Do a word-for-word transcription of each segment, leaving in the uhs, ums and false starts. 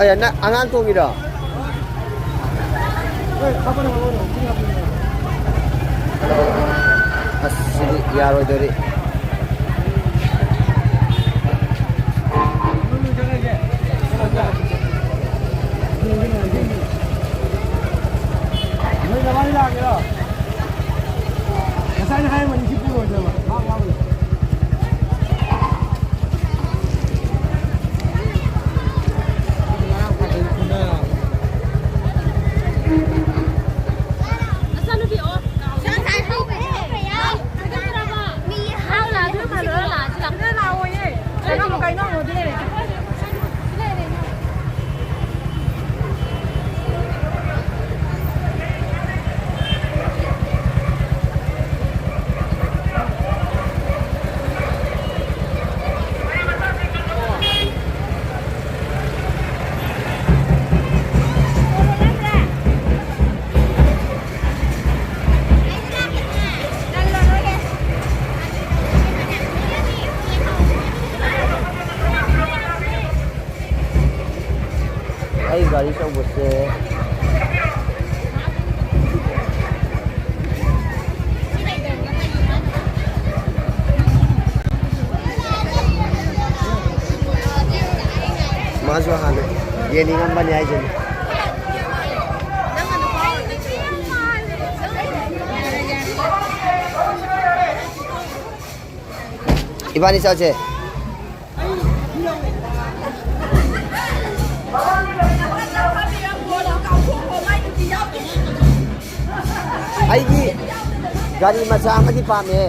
ꯑꯌꯥ, ꯅꯪ ꯑꯉꯥꯡ ꯇꯣꯡꯉꯤꯔꯣ? ꯑꯁ, ꯁꯤꯗꯤ ꯌꯥꯔꯣꯏꯗꯧꯔꯤ꯫ ꯅꯣꯏ ꯅꯕꯥꯅꯤ ꯂꯥꯛꯀꯦꯔꯣ? ꯉꯁꯥꯏꯅ ꯍꯥꯏꯔꯝꯕꯅꯤ ꯁꯤ ꯄꯨꯔꯣꯏꯗꯕ꯫ ꯃꯥ ꯋꯥꯕꯅꯤ꯫ ꯃꯤ ꯍꯥꯎ ꯂꯥꯛꯑꯁꯨ ꯐꯖꯅ ꯂꯥꯛꯑꯁꯤ ꯂꯥꯛꯑꯣ꯫ ꯂꯥꯛꯑꯣꯌꯦ꯫ ꯀꯩꯅꯣ ꯑꯃꯨꯛ ꯀꯩꯅꯣ ꯑꯃꯨꯛ ꯑꯗꯨ ꯂꯩꯔꯦ꯫ ꯑꯩ ꯒꯥꯔꯤ ꯑꯆꯧꯕꯁꯦ꯫ ꯃꯥꯁꯨ ꯍꯥꯟꯅ ꯌꯦꯡꯅꯤꯡꯉꯝꯕꯅꯤ ꯍꯥꯏꯁꯤꯅꯤ꯫ ꯏꯕꯥꯅꯤ ꯆꯠꯁꯦ꯫ ꯑꯩꯒꯤ ꯒꯥꯔꯤ ꯃꯆꯥ ꯑꯃꯗꯤ ꯄꯥꯝꯃꯦ꯫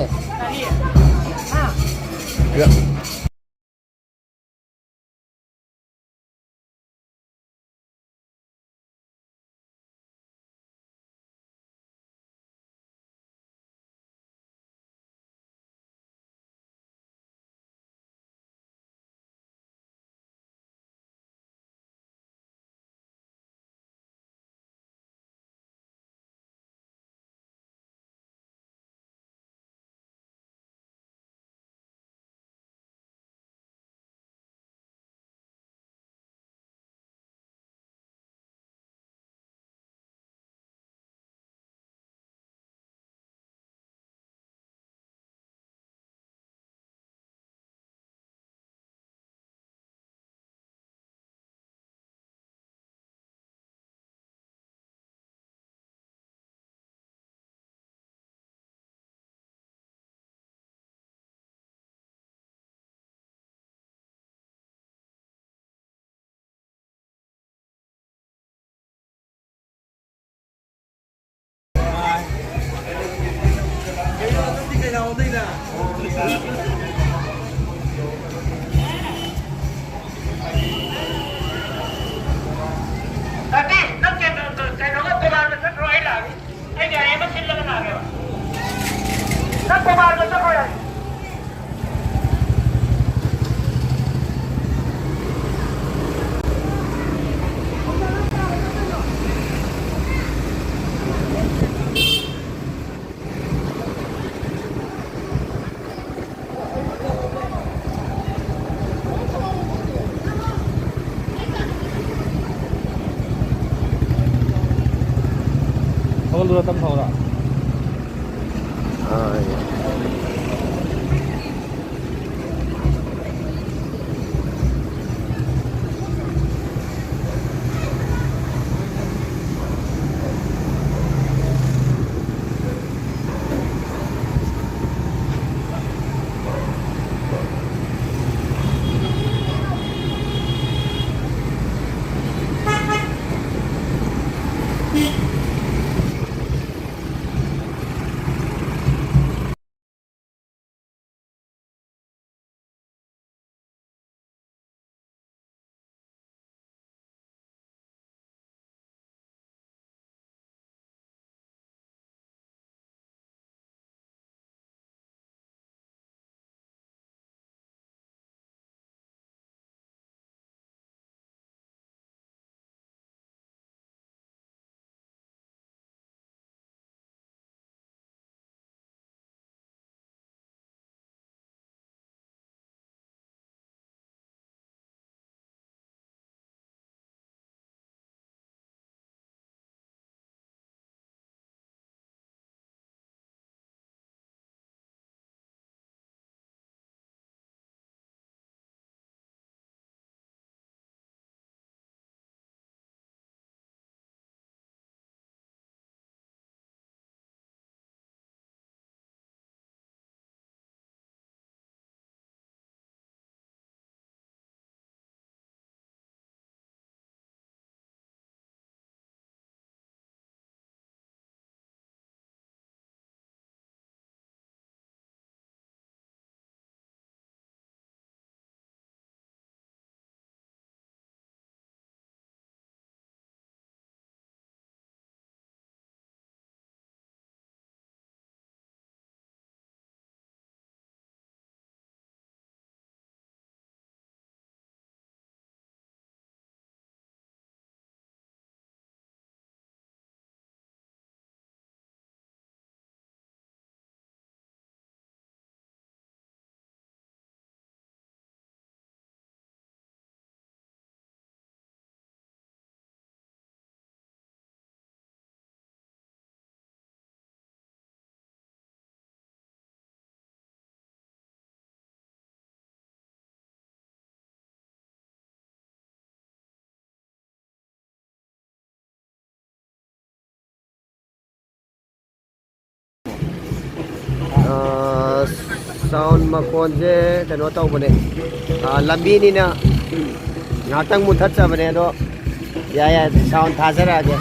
ꯆꯠꯂꯨꯔ ꯇꯞ ꯊꯧꯔ꯫ ꯑꯥ, ꯑꯥ꯫ ꯃꯈꯣꯟꯁꯦ ꯀꯩꯅꯣ ꯇꯧꯕꯅꯦ, ꯑꯥ, ꯂꯝꯕꯤꯅꯤꯅ ꯉꯥꯏꯍꯥꯛꯇꯪ ꯃꯨꯠꯊꯠꯆꯕꯅꯦ, ꯑꯗꯣ ꯌꯥꯏ, ꯌꯥꯏ, ꯁꯥꯎꯟ ꯊꯥꯖꯔꯛꯑꯒꯦ꯫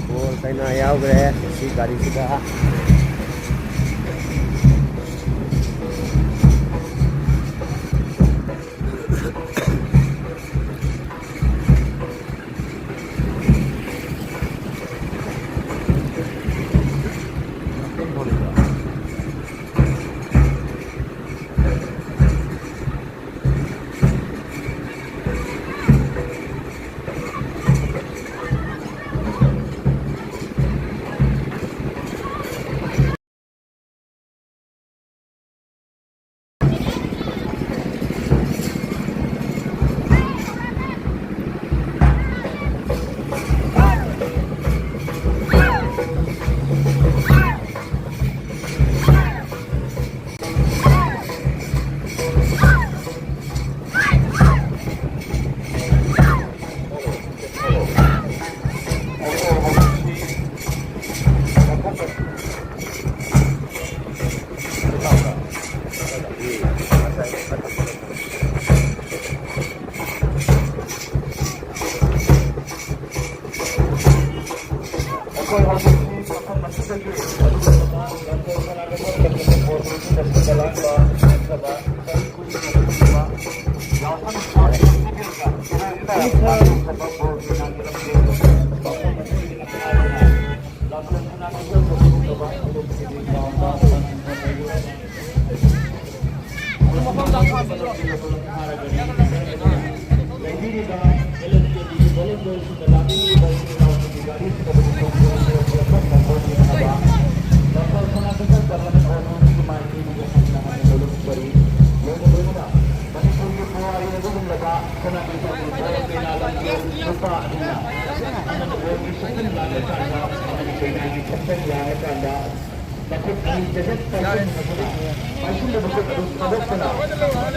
ꯕꯣꯜ ꯀꯩꯅꯥ ꯌꯥꯎꯈ꯭ꯔꯦ ꯁꯤ ꯒꯥꯔꯤꯁꯤꯗ꯫ ꯑꯩꯈꯣꯏ ꯍꯧꯖꯤꯛ ꯃꯐꯝ ꯑꯁꯤꯗꯒꯤ ꯅꯨꯄꯥ ꯑꯗꯨꯅ ꯕꯣꯜꯒꯤ ꯁꯦꯀꯟ ꯂꯥꯡꯂꯀꯥꯟꯗ, ꯑꯃꯗꯤ ꯀꯩꯅꯥꯒꯤ ꯁꯦꯀꯟ ꯂꯥꯡꯂꯀꯥꯟꯗ ꯃꯈꯨꯠ ꯑꯅꯤ ꯆꯦꯖꯦꯠ ꯄꯥꯏꯁꯤꯟꯕꯗꯨꯅ, ꯄꯥꯏꯁꯤꯜꯂꯕ ꯈꯨꯠ ꯑꯗꯨ ꯊꯥꯗꯣꯛꯇꯨꯅ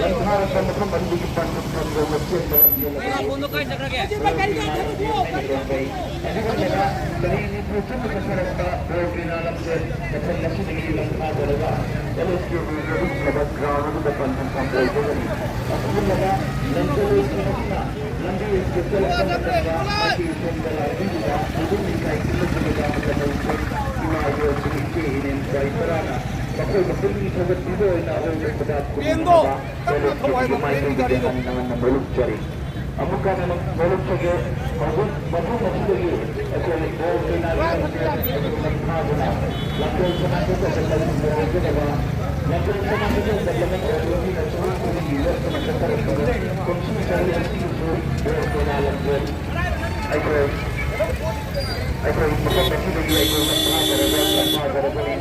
ꯂꯝꯈꯥꯔꯛꯄ ꯃꯐꯝ ꯑꯗꯨꯗꯒꯤ ꯄꯟꯊꯨꯡꯐꯝ ꯌꯧꯅ ꯆꯦꯟꯕ ꯂꯝꯖꯦꯜ ꯑꯗꯨꯕꯨ ꯕꯣꯜ ꯀꯩꯅꯥ ꯂꯝꯖꯦꯜ ꯍꯥꯏꯅ ꯀꯧꯅꯩ꯫ ꯑꯗꯨꯒꯨꯝꯂꯕ ꯇꯔꯦꯠ ꯅꯤꯐꯨ ꯆꯨꯝꯅ ꯆꯠꯊꯔꯛꯄ ꯕꯣꯜ ꯀꯩꯅꯥ ꯂꯝꯖꯦꯜ ꯃꯐꯝ ꯑꯁꯤꯗꯒꯤ ꯂꯝꯈꯥꯗꯔꯒ ꯑꯦꯜ ꯑꯦꯁ ꯀꯦꯒꯤ ꯑꯗꯨꯒꯨꯝꯂꯕ ꯒ꯭ꯔꯥꯎꯟ ꯑꯗꯨꯗ ꯄꯟꯊꯨꯡꯐꯝ ꯑꯣꯏꯒꯅꯤ꯫ ꯑꯁꯤꯒꯨꯝꯂꯕ ꯂꯝꯖꯦꯜ ꯑꯣꯏꯁꯤꯡ ꯑꯁꯤꯅ ꯂꯝꯕꯤ ꯆꯦꯜꯂꯛꯄ ꯃꯇꯝꯗ ꯃꯥꯏꯀꯩ ꯁꯣꯝꯗ ꯂꯥꯛꯄꯤꯔꯤꯕ ꯃꯤꯗꯨ ꯂꯩꯀꯥꯏ ꯄꯨꯟꯅ ꯄꯨꯟꯅ ꯃꯇꯝ ꯑꯁꯤꯗ ꯏꯃꯥ ꯏꯕꯦꯜꯁꯤꯡ, ꯏꯆꯦ ꯏꯅꯦ ꯏꯄꯥ ꯏꯄꯥꯔꯥꯅ ꯃꯈꯣꯏ ꯃꯄꯨꯛꯅꯤꯡ ꯊꯧꯒꯠꯄꯤꯕ ꯑꯣꯏꯅ ꯑꯍꯣꯡꯕ ꯈꯨꯗꯥ ꯈꯨꯗꯤꯡꯃꯛ ꯆꯦꯜꯂꯛꯄꯒꯤ ꯃꯥꯏꯀꯩꯗꯒꯤ ꯍꯟꯅ ꯍꯟꯅ ꯅꯣꯂꯨꯛꯆꯔꯤ꯫ ꯑꯃꯨꯛꯀ ꯍꯟꯅ ꯅꯣꯂꯨꯛꯆꯒꯦ꯫ ꯍꯧꯖꯤꯛ ꯃꯐꯝ ꯑꯁꯤꯗꯒꯤ ꯑꯩꯈꯣꯏ ꯕꯣꯜ ꯀꯩꯅꯥꯒꯤ ꯂꯝꯖꯦꯜ ꯑꯗꯨ ꯂꯝꯈꯥꯗꯨꯅ ꯂꯝꯖꯦꯜ ꯁꯅꯥ ꯀꯩꯊꯦꯜꯗ ꯂꯩꯔꯤꯕ ꯂꯝꯖꯦꯜ ꯁꯅꯥ ꯀꯩꯊꯦꯜꯗ ꯂꯝꯖꯦꯜ ꯑꯗꯨ ꯃꯤꯅ ꯆꯍꯨꯝ ꯀꯨꯟꯒꯤ ꯂꯦꯞꯇꯅ ꯆꯠꯊꯔꯛꯄꯅꯤ꯫ ꯀꯨꯝꯁꯤ ꯆꯍꯤ ꯑꯁꯤꯒꯤꯁꯨ ꯕꯣꯜ ꯀꯩꯅꯥ ꯂꯝꯖꯦꯜ ꯑꯩꯈꯣꯏ, ꯑꯩꯈꯣꯏ ꯃꯐꯝ ꯑꯁꯤꯗꯒꯤ ꯑꯩꯈꯣꯏ ꯂꯝꯈꯥꯗꯔꯒ ꯂꯝꯈꯥꯗꯔꯒꯅꯤ꯫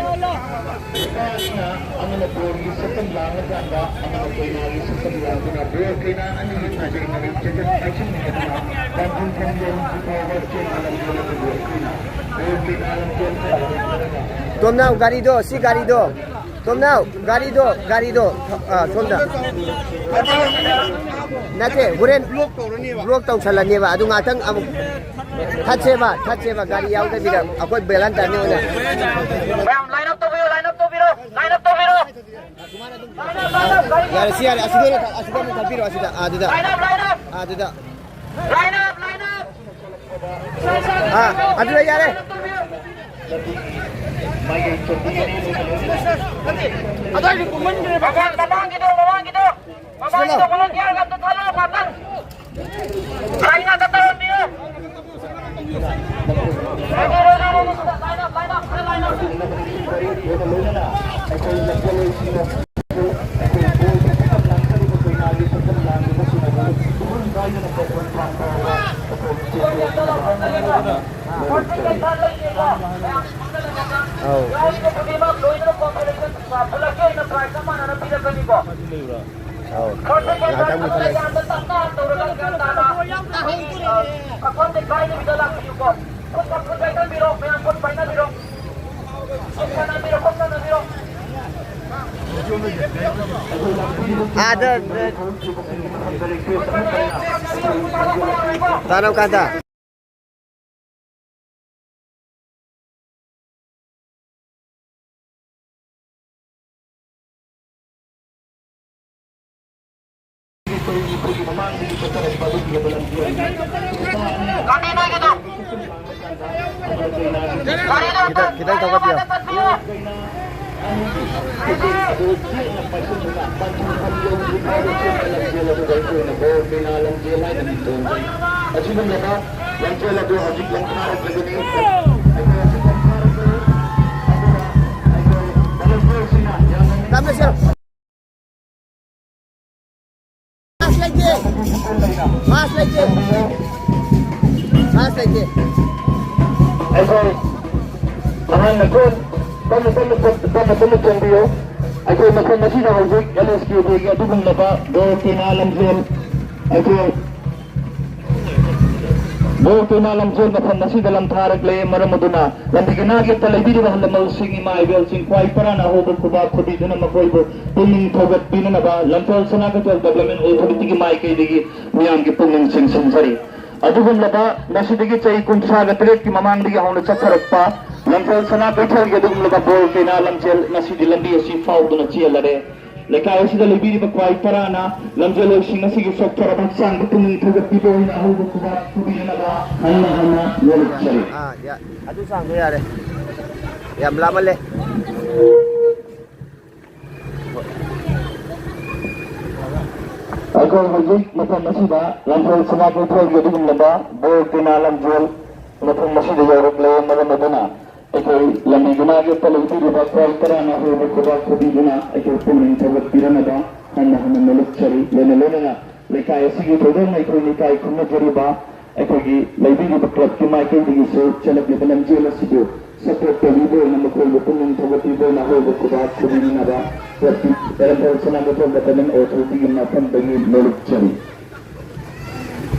ꯅꯨꯄꯥ ꯑꯁꯤꯅ ꯑꯃꯅ ꯕꯣꯜꯒꯤ ꯁꯦꯀꯟ ꯂꯥꯡꯂꯀꯥꯟꯗ ꯑꯃꯅ ꯀꯩꯅꯥꯒꯤ ꯁꯦꯀꯟ ꯂꯥꯡꯗꯨꯅ ꯕꯣꯜ ꯀꯩꯅꯥ ꯑꯅꯤꯒꯤ ꯈꯥꯖꯩ ꯃꯔꯤ ꯆꯦꯖꯦꯠ ꯄꯥꯏꯁꯤꯟꯅꯗꯨꯅ ꯄꯥꯟꯊꯨꯡꯐꯝ ꯌꯧꯗ꯭ꯔꯤ ꯐꯥꯎꯕ ꯆꯦꯟꯕ ꯂꯝꯖꯦꯜ ꯑꯗꯨꯕꯨ ꯑꯩꯈꯣꯏꯅ ꯕꯣꯜ ꯀꯩꯅꯥ ꯂꯝꯖꯦꯜ ꯍꯥꯏꯅ ꯀꯧꯅꯔꯒ ꯇꯣꯝꯅꯥꯎ, ꯒꯥꯔꯤꯗꯣ, ꯁꯤ ꯒꯥꯔꯤꯗꯣ꯫ ꯇꯣꯝꯅꯥꯎ, ꯒꯥꯔꯤꯗꯣ, ꯒꯥꯔꯤꯗꯣ, ꯑ, ꯁꯣꯝꯗ꯫ ꯅꯠꯇꯦ, ꯍꯣꯔꯦꯟ ꯕ꯭ꯂꯣꯛ ꯇꯧꯁꯜꯂꯅꯦꯕ꯫ ꯑꯗꯨ ꯉꯥꯛꯇꯪ ꯑꯃꯨꯛ ꯊꯠꯁꯦꯕ, ꯊꯠꯁꯦꯕ, ꯒꯥꯔꯤ ꯌꯥꯎꯗꯕꯤꯗ ꯑꯩꯈꯣꯏ ꯕꯦꯂꯟꯇꯤꯌꯔꯅꯤ ꯑꯣꯏꯅ꯫ ꯃꯌꯥꯝ line up ꯇꯧꯕꯤꯔꯣ, line up ꯇꯧꯕꯤꯔꯣ, line up ꯇꯧꯕꯤꯔꯣ꯫ ꯌꯥꯔꯦ, ꯁꯤ ꯌꯥꯔꯦ, ꯑꯁꯤꯗ ꯑꯣꯏꯅ ꯊ-, ꯑꯁꯤꯗ ꯑꯃꯨꯛ ꯊꯠꯄꯤꯔꯣ, ꯑꯁꯤꯗ, ꯑꯥ, ꯑꯗꯨꯗ, line up, line up, ꯑꯥ, ꯑꯗꯨꯗ꯫ Line up, line up. ꯑꯥ, ꯑꯗꯨꯗ ꯌꯥꯔꯦ꯫ ꯑꯗꯥꯏꯗꯤ ꯀꯨꯝꯃꯟꯈ꯭ꯔꯦꯕ꯫ ꯃꯃꯥꯡ-, ꯃꯃꯥꯡꯒꯤꯗꯣ, ꯃꯃꯥꯡꯒꯤꯗꯣ꯫ ꯃꯃꯥꯡꯒꯤꯗꯣ ꯁꯤꯗ ꯂꯥꯎ꯫ Volunteer ꯑꯝꯇ ꯊꯥꯔꯛꯑꯣ ꯉꯥꯛꯇꯪ꯫ Line ꯉꯥꯛꯇ ꯇꯧꯔꯝꯕꯤꯌꯨ꯫ Line up, line up, line up, line up, line up. ꯑꯧ꯫ ꯑꯧ, ꯉꯥꯏꯍꯥꯛꯇꯪ ꯃꯨꯊꯠꯂꯒꯦ꯫ ꯑꯩꯈꯣꯏ ꯂꯩꯀꯥꯏꯗ ꯃꯤꯗ ꯂꯥꯛꯄꯤꯌꯨꯀꯣ꯫ ꯈꯨꯠ ꯈꯨꯠ ꯄꯥꯏꯅꯕꯤꯔꯣ, ꯃꯌꯥꯝ ꯈꯨꯠ ꯄꯥꯏꯅꯕꯤꯔꯣ꯫ ꯈꯨꯠ ꯁꯥꯟꯅꯕꯤꯔꯣ, ꯈꯨꯠ ꯁꯥꯟꯅꯕꯤꯔꯣ꯫ ꯑꯥꯗ, ꯇꯥꯔꯝ ꯀꯥꯟꯗ꯫ ꯈꯤꯇꯪ, ꯈꯤꯇꯪ ꯊꯧꯒꯠꯄꯤꯌꯣ꯫ ꯑꯁꯤꯒꯨꯝꯂꯕ ꯂꯝꯖꯦꯜ ꯑꯗꯨ ꯍꯧꯖꯤꯛ ꯂꯝꯊꯥꯔꯛꯂꯒꯅꯤ꯫ ꯑꯩꯈꯣꯏ ꯍꯧꯖꯤꯛ ꯂꯝꯊꯥꯔꯛꯂꯒꯅꯤ꯫ ꯑꯗꯨꯅ ꯑꯩꯈꯣꯏ ꯚꯣꯂꯨꯟꯇꯤꯌꯔꯁꯤꯡꯅ ꯌꯥꯝꯅ ꯇꯝꯅꯁꯦ꯫ ꯃꯥꯁ ꯂꯩꯇꯦ꯫ ꯃꯥꯁ ꯂꯩꯇꯦ꯫ ꯃꯥꯁ ꯂꯩꯇꯦ꯫ ꯑꯩꯈꯣꯏ ꯑꯍꯜ ꯂꯃꯟ ꯇꯞꯅ ꯇꯞꯅ ꯇꯞꯅ ꯇꯞꯅ ꯆꯪꯕꯤꯌꯨ꯫ ꯑꯩꯈꯣꯏ ꯃꯐꯝ ꯑꯁꯤꯗ ꯍꯧꯖꯤꯛ ꯑꯦꯜ ꯑꯦꯁ ꯀꯦ ꯗꯦꯒꯤ ꯑꯗꯨꯒꯨꯝꯂꯕ ꯕꯣꯜ ꯀꯦꯅꯥ ꯂꯝꯖꯦꯜ ꯑꯩꯈꯣꯏ ꯕꯣꯔ ꯀꯩꯅꯥ ꯂꯝꯖꯦꯜ ꯃꯐꯝ ꯑꯁꯤꯗ ꯂꯝꯊꯥꯔꯛꯂꯦ꯫ ꯃꯔꯝ ꯑꯗꯨꯅ ꯂꯝꯕꯤ ꯀꯅꯥꯒꯤꯇ ꯂꯩꯕꯤꯔꯤꯕ ꯑꯍꯜ ꯂꯃꯟꯁꯤꯡ, ꯏꯃꯥ ꯏꯕꯦꯜꯁꯤꯡ, ꯈ꯭ꯋꯥꯏ ꯄꯔꯥꯅ ꯑꯍꯧꯕ ꯈꯨꯕꯥꯛ ꯈꯨꯕꯤꯗꯨꯅ ꯃꯈꯣꯏꯕꯨ ꯄꯨꯛꯅꯤꯡ ꯊꯧꯒꯠꯄꯤꯅꯅꯕ ꯂꯝꯐꯦꯜ ꯁꯅꯥ ꯀꯩꯊꯦꯜ ꯗꯤꯕ꯭ꯂꯞꯃꯦꯟ ꯑꯣꯊꯣꯔꯤꯇꯤꯒꯤ ꯃꯥꯏꯀꯩꯗꯒꯤ ꯃꯤꯌꯥꯝꯒꯤ ꯄꯨꯛꯅꯤꯡ ꯆꯤꯡꯁꯤꯟꯖꯔꯤ꯫ ꯑꯗꯨꯒꯨꯝꯂꯕ ꯉꯁꯤꯗꯒꯤ ꯆꯍꯤ ꯀꯨꯟꯊ꯭ꯔꯥꯒ ꯇꯔꯦꯠꯀꯤ ꯃꯃꯥꯡꯗꯒꯤ ꯍꯧꯅ ꯆꯠꯊꯔꯛꯄ ꯂꯝꯐꯦꯜ ꯁꯅꯥ ꯀꯩꯊꯦꯜꯒꯤ ꯑꯗꯨꯒꯨꯝꯂꯕ ꯕꯣꯔ ꯀꯩꯅꯥ ꯂꯝꯖꯦꯜ ꯉꯁꯤꯗꯤ ꯂꯝꯕꯤ ꯑꯁꯤ ꯐꯥꯎꯗꯨꯅ ꯆꯦꯜꯂꯔꯦ꯫ ꯂꯩꯀꯥꯏ ꯑꯁꯤꯗ ꯂꯩꯕꯤꯔꯤꯕ ꯈ꯭ꯋꯥꯏ ꯄꯔꯥꯅ ꯂꯝꯖꯦꯜꯂꯣꯏꯁꯤꯡ ꯑꯁꯤꯒꯤ ꯁꯣꯛꯊꯔꯕ ꯍꯛꯆꯥꯡꯗ ꯄꯨꯛꯅꯤꯡ ꯊꯧꯒꯠꯄꯤꯕ ꯑꯣꯏꯅ ꯑꯍꯧꯕ ꯈꯨꯕꯥꯛ ꯈꯨꯕꯤꯅꯅꯕ ꯍꯟꯅ ꯍꯟꯅ ꯅꯣꯂꯨꯛꯆꯔꯤ꯫ ꯑꯥ, ꯌꯥ-, ꯑꯗꯨ ꯆꯥꯡꯗꯣ ꯌꯥꯔꯦ, ꯌꯥꯝ ꯂꯥꯞꯃꯜꯂꯦ꯫ ꯑꯩꯈꯣꯏ ꯍꯧꯖꯤꯛ ꯃꯐꯝ ꯑꯁꯤꯗ ꯂꯝꯐꯦꯜ ꯁꯅꯥ ꯀꯩꯊꯦꯜꯒꯤ ꯑꯗꯨꯒꯨꯝꯂꯕ ꯕꯣꯔ ꯀꯩꯅꯥ ꯂꯝꯖꯦꯜ ꯃꯐꯝ ꯑꯁꯤꯗ ꯌꯧꯔꯛꯂꯦ꯫ ꯃꯔꯝ ꯑꯗꯨꯅ ꯑꯩꯈꯣꯏ ꯂꯝꯕꯤ ꯀꯅꯥꯒꯤ ꯄꯜꯂꯧ ꯄꯤꯔꯤꯕ ꯈ꯭ꯋꯥꯏ ꯇꯔꯥꯅ ꯍꯧꯕ ꯈꯨꯕꯥꯛ ꯈꯨꯕꯤꯗꯨꯅ ꯑꯩꯈꯣꯏ ꯄꯨꯛꯅꯤꯡ ꯊꯧꯒꯠꯄꯤꯔꯝꯃꯤꯕ ꯍꯟꯅ ꯍꯟꯅ ꯅꯣꯂꯨꯛꯆꯔꯤ꯫ ꯂꯣꯏꯅ ꯂꯣꯏꯅꯅ ꯂꯩꯀꯥꯏ ꯑꯁꯤꯒꯤ ꯊꯧꯗꯣꯡ ꯑꯩꯈꯣꯏ ꯂꯩꯀꯥꯏ ꯈꯨꯟꯅꯖꯔꯤꯕ ꯑꯩꯈꯣꯏꯒꯤ ꯂꯩꯕꯤꯔꯤꯕ ꯀ꯭ꯂꯕꯀꯤ ꯃꯥꯏꯀꯩꯗꯒꯤꯁꯨ ꯆꯦꯜꯂꯛꯂꯤꯕ ꯂꯝꯖꯦꯜ ꯑꯁꯤꯕꯨ ꯁꯄꯣꯔꯠ ꯇꯧꯕꯤꯕ ꯑꯣꯏꯅ ꯃꯈꯣꯏꯕꯨ ꯄꯨꯛꯅꯤꯡ ꯊꯧꯒꯠꯄꯤꯕ ꯑꯣꯏꯅ ꯑꯍꯧꯕ ꯈꯨꯕꯥꯛ ꯈꯨꯕꯤꯅꯅꯕ ꯂꯝꯐꯦꯜ ꯁꯅꯥ ꯀꯩꯊꯦꯜ ꯗꯤꯄꯥꯔꯠꯃꯦꯟ ꯑꯣꯊꯣꯔꯤꯇꯤꯒꯤ ꯃꯐꯝꯗꯒꯤ ꯅꯣꯂꯨꯛꯆꯔꯤ꯫